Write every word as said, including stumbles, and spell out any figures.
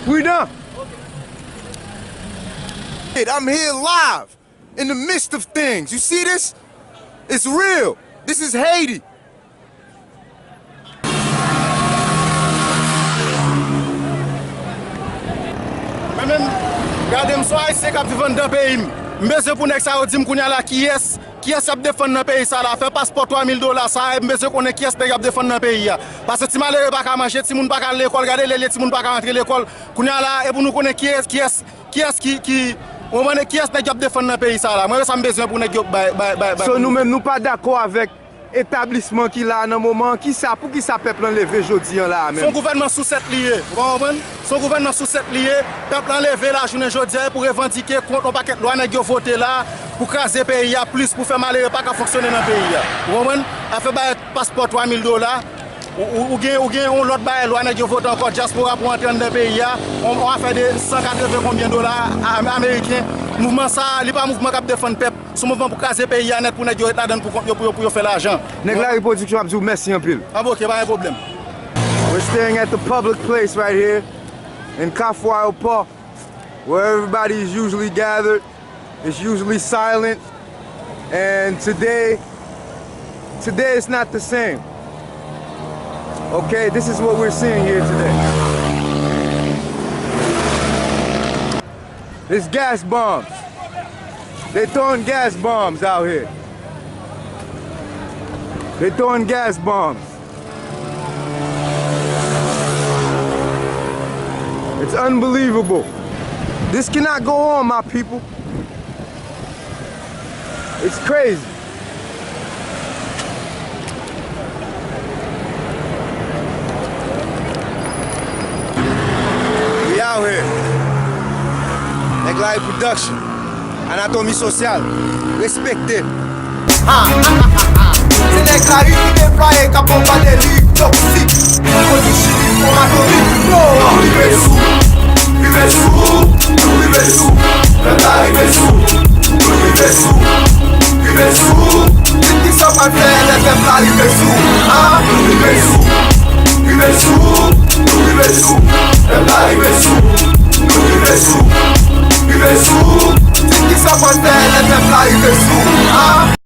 Pridan! I'm here live in the midst of things. You see this? It's real. This is Haiti. Mwen menm, gade m, se yon Ayisyen k ap viv anndan peyi m. M bezwen pou nèg sa yo di m kounye a la kiyès, kiyès y ap defann nan peyi sa la. Afè paspò twa mil dola sa, m bezwen konnen kiyès nèg y ap defann nan peyi a. Paske ti malere pa ka manje, timoun pa ka al lekòl, gade lè l ye, timoun pa ka rantre lekòl. Kounye a la, e pou nou konnen kiyès, kiyès, kiyès ki, ki, ou konprann, kiyès nèg y ap defann nan peyi sa la. Mwen, se sa m bezwen pou nèg yo bay, bay, bay, bay. So, nou menm, nou pa dakò avèk etablisman ki la a nan moman an, kisa, poukisa pèp lan leve jodi an la a menm? Se yon gouvènman sousèt li ye, ou pa konprann? Se yon gouvènman sousèt li ye. Pèp lan leve lajounen jodi a pou revandike kont yon pakèt lwa nèg yo vote la pou kraze peyi a plis, pou fè malere pa ka fonksyone nan peyi a. Ou konprann? Afè bay paspò twa mil dola, ou, ou, ou gen, ou gen yon lòt bagay lwa nèg yo vote ankò, dyaspora pou antre anndan peyi a, yon, yon afè de san katreven konbyen dola a-, ameriken. Mouvman sa a, li pa mouvman k ap defann pèp. Se yon mouvman pou kraze peyi a nèt, pou nèg yo ret ladan l pou kont yo, pou yo, pou yo fè lajan. Nèg Lari Pwodiksyon ap di w mèsi anpil. Ah, ok, pa gen pwoblèm. We're staying at the public place right here in Kafou Aéroport, where everybody is usually gathered. It's usually silent. And today, today it's not the same. Okay, this is what we're seeing here today. It's gas bombs. They throwing gas bombs out here. They throwing gas bombs. It's unbelievable. This cannot go on, my people. It's crazy. We out here. Nèg Lari Production. Anatomi sosyal. Respekte. Ha! Se nèg Lari ki deplwaye k ap konbat deli.